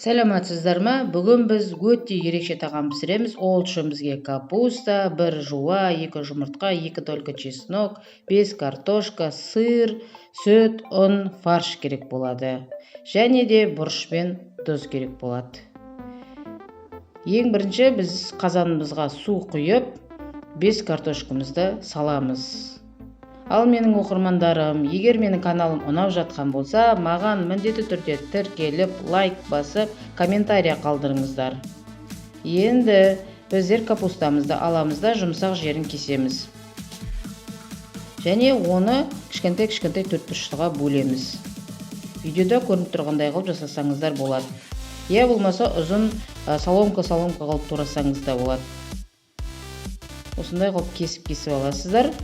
Сәлеметсіздер ме? Бүгін біз өте ерекше тағам пісіреміз. Ол үшін бізге капуста, бір жуа, 2 жұмыртқа, 2 долька чеснок, 5 картошка, сыр, сүт, ұн, фарш керек болады. Және де бұрыш пен тұз керек болады. Ең бірінші біз қазанымызға су құйып, 5 картошкамызды саламыз. Ал менің оқырмандарым, егер менің каналым ұнап жатқан болса, маған міндетті түрде тіркеліп, лайк басып, комментария қалдырыңыздар. Енді біздер капустамызды аламыз да жұмсақ жерін кесеміз. Және оны кішкентай-кішкентай төртбұрыштыға бөлеміз. Видеода көрініп тұрғандай қылып жасасаңыздар болады. Я болмаса ұзын соломка-соломка қылып турасаңыз да болады. Осындай қылып кесіп-кесіп аласыздар.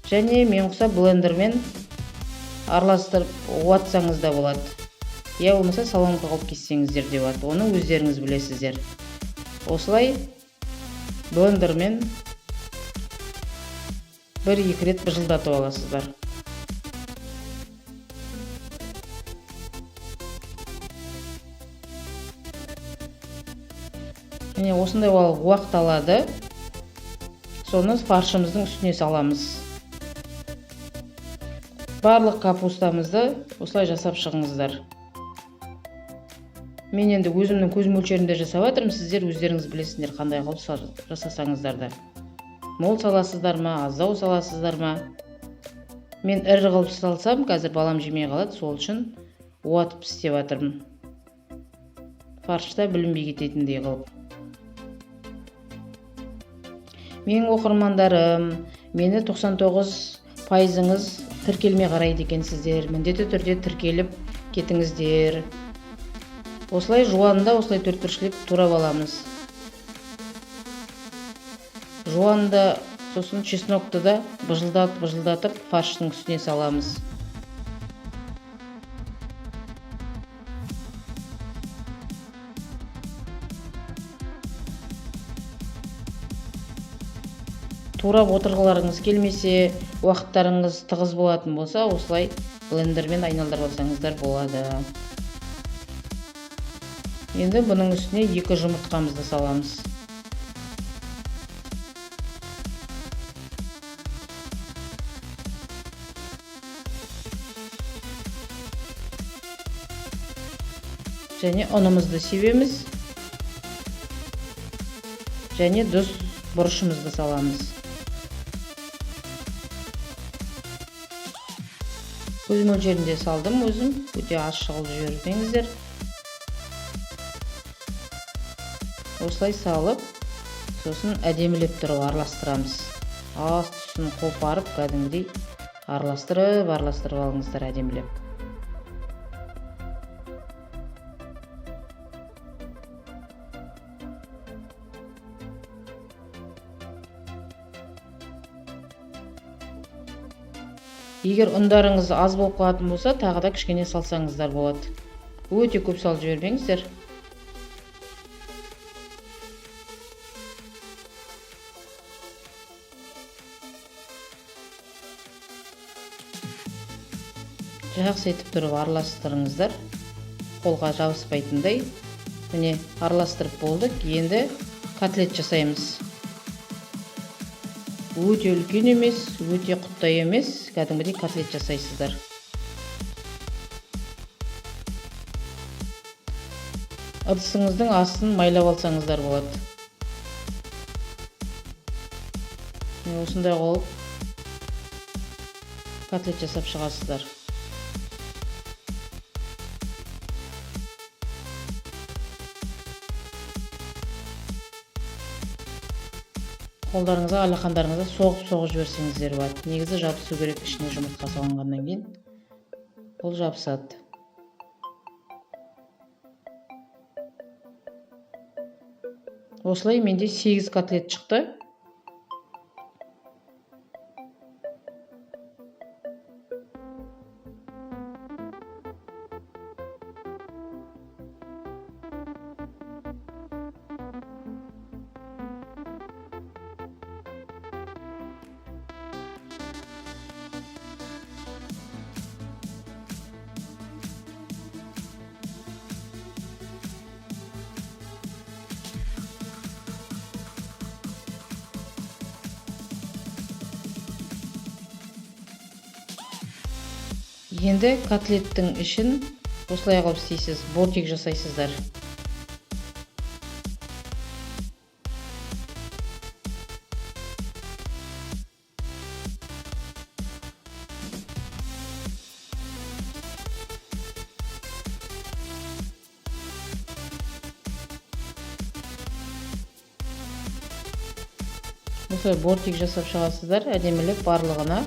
Және мен құса блендермен араластырып уатсаңыз да болады. Я болмаса соломка қылып кессеңіздер де болады. Оны өздеріңіз білесіздер. Осылай блендермен бір-екі рет быжылдатып аласыздар. Міне осындай уақталады. Соны фаршымыздың үстіне саламыз. Барлық капустамызды осылай жасап шығыңыздар. Мен енді өзімнің көз мөлшерінде жасап жатырмын, сіздер өздеріңіз білесіңдер қандай қылып жасасаңыздар да. Мол саласыздар ма, аздау саласыздар ма? Мен ірі қылып салсам, қазір балам жемей қалады, сол үшін уатып істеп жатырмын. Фаршта білінбей кететіндей қылып. Менің оқырмандарым, мені 99%-ыңыз тіркелмей қарайды екенсіздер. Міндетті түрде тіркеліп кетіңіздер. Осылай жуанында осылай төртбұрышлап турап аламыз. Жуанында сосын чеснокты да быжылдатып фарштың үстіне саламыз. Турап отырғыларыңыз келмесе, уақыттарыңыз тығыз болатын болса, осылай блендермен айналдырып алсаңыздар болады. Енді бұның үстіне 2 жұмыртқамызды саламыз. Және ұнымызды себеміз. Және тұз бұрышымызды саламыз. Көз мөлшерінде салдым өзім, өте ащы қылып жібермеңіздер. Осылай салып, сосын әдемілеп тұрып араластырамыз. Асты үстін қопарып, кәдімгідей араластырып, араластырып алыңыздар әдемілеп. Егер ұндарыңыз аз болып қалатын болса, тағы да кішкене салсаңыздар болады. Өте көп салып жібермеңіздер. Жақсы етіп тұрып араластырыңыздар. Қолға жабыспайтындай. Міне, араластырып болдық. Енді котлет жасаймыз. Өте үлкен емес, өте құттай емес, кәдімгідей котлет жасайсыздар. Ыдысыңыздың астын майлап алсаңыздар болады. Міне, осындай қылып котлет жасап шығасыздар. Қолдарыңызға, алақандарыңызға соғып-соғып жіберсеңіздер болады. Негізі жабысу керек, ішіне жұмыртқа салынғаннан кейін бұл жабысады. Осылай менде 8 котлет шықты. Енді котлеттің ішін осылай қылып істейсіз, бортик жасайсыздар. Осылай бортик жасап шығасыздар, әдемілеп барлығына.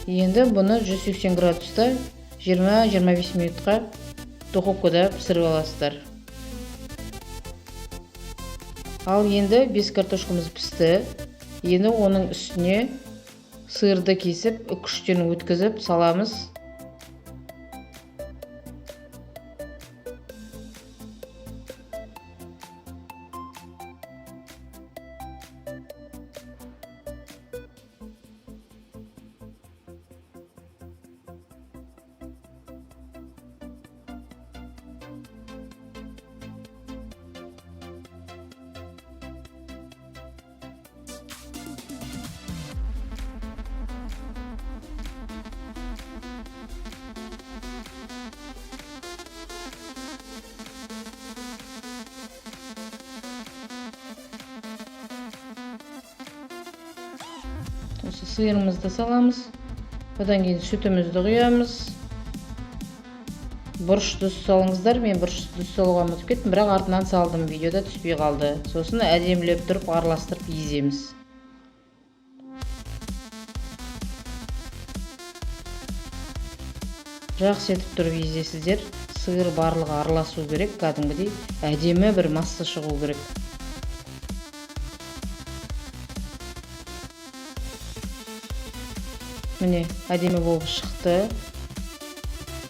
Енді бұны 180 градуста 20-25 минутқа духовкада пісіріп аласыздар. Ал енді 5 картошкамыз пісті. Енді оның үстіне сырды кесіп, үкіштен өткізіп саламыз. Осы сиырымызды саламыз. Одан кейін сүтімізді құямыз. Бұрыш тұз салыңыздар. Мен бұрыш тұз салуға ұмытып кеттім, бірақ артынан салдым, видеода түспей қалды. Сосын әдемілеп тұрып араластырып еземіз. Жақсы етіп тұрып езесіздер. Сиыр барлығы араласу керек, кәдімгідей әдемі бір масса шығу керек. Міне, әдемі болып шықты.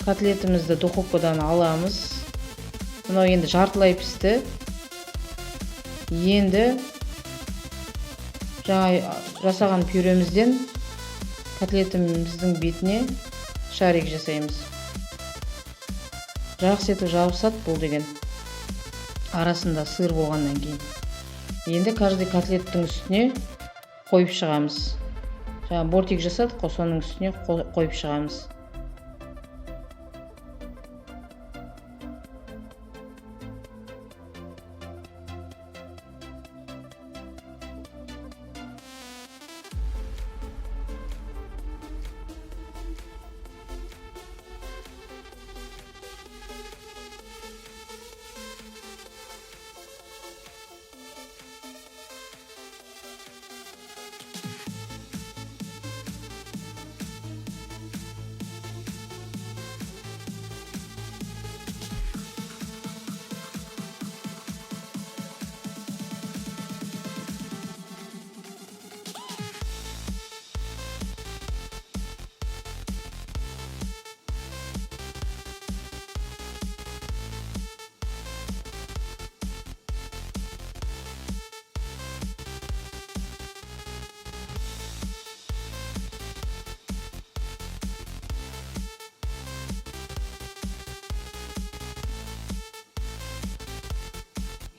Котлетімізді духовкадан аламыз. Мынау енді жартылай пісті. Енді жаңа жасаған пюремізден котлетіміздің бетіне шарик жасаймыз. Жақсы етіп жабысады бұл деген. Арасында сыр болғаннан кейін. Енді каждый котлеттің үстіне қойып шығамыз. Жаңа бортик жасадық қой, соның үстіне қойып шығамыз.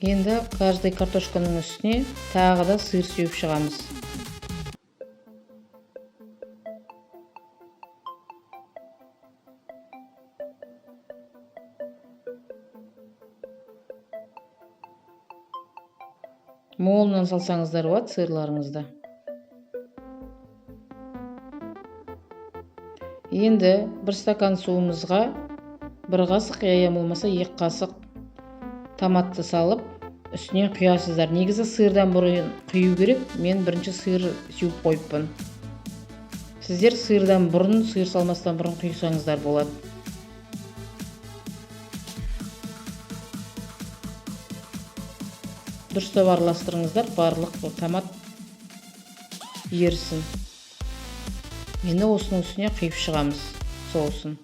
Енді каждый картошканың үстіне тағы да сыр сеуіп шығамыз. Молынан салсаңыздар болады сырларыңызды. Енді бір стакан суымызға бір қасық, я болмаса 2 қасық томатты салып үстіне құясыздар. Негізі сырдан бұрын құю керек. Мен бірінші сыр сеуіп қойыппын. Сіздер сырдан бұрын, сыр салмастан бұрын құйсаңыздар болады. Дұрыстап араластырыңыздар, барлық томат ерісін. Енді осының үстіне құйып шығамыз соусын.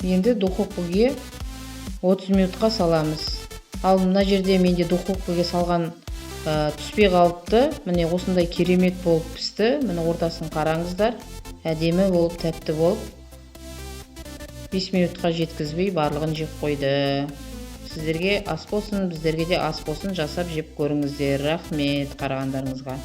Енді духовкаға 30 минутқа саламыз. Ал мына жерде менде духовкаға салған Түспей қалыпты. Міне, осындай керемет болып пісті. Міне, ортасын қараңыздар, әдемі болып, тәтті болып. 5 минутқа жеткізбей барлығын жеп қойды. Сіздерге ас болсын, біздерге де ас болсын. Жасап жеп көріңіздер. Рахмет қарағандарыңызға.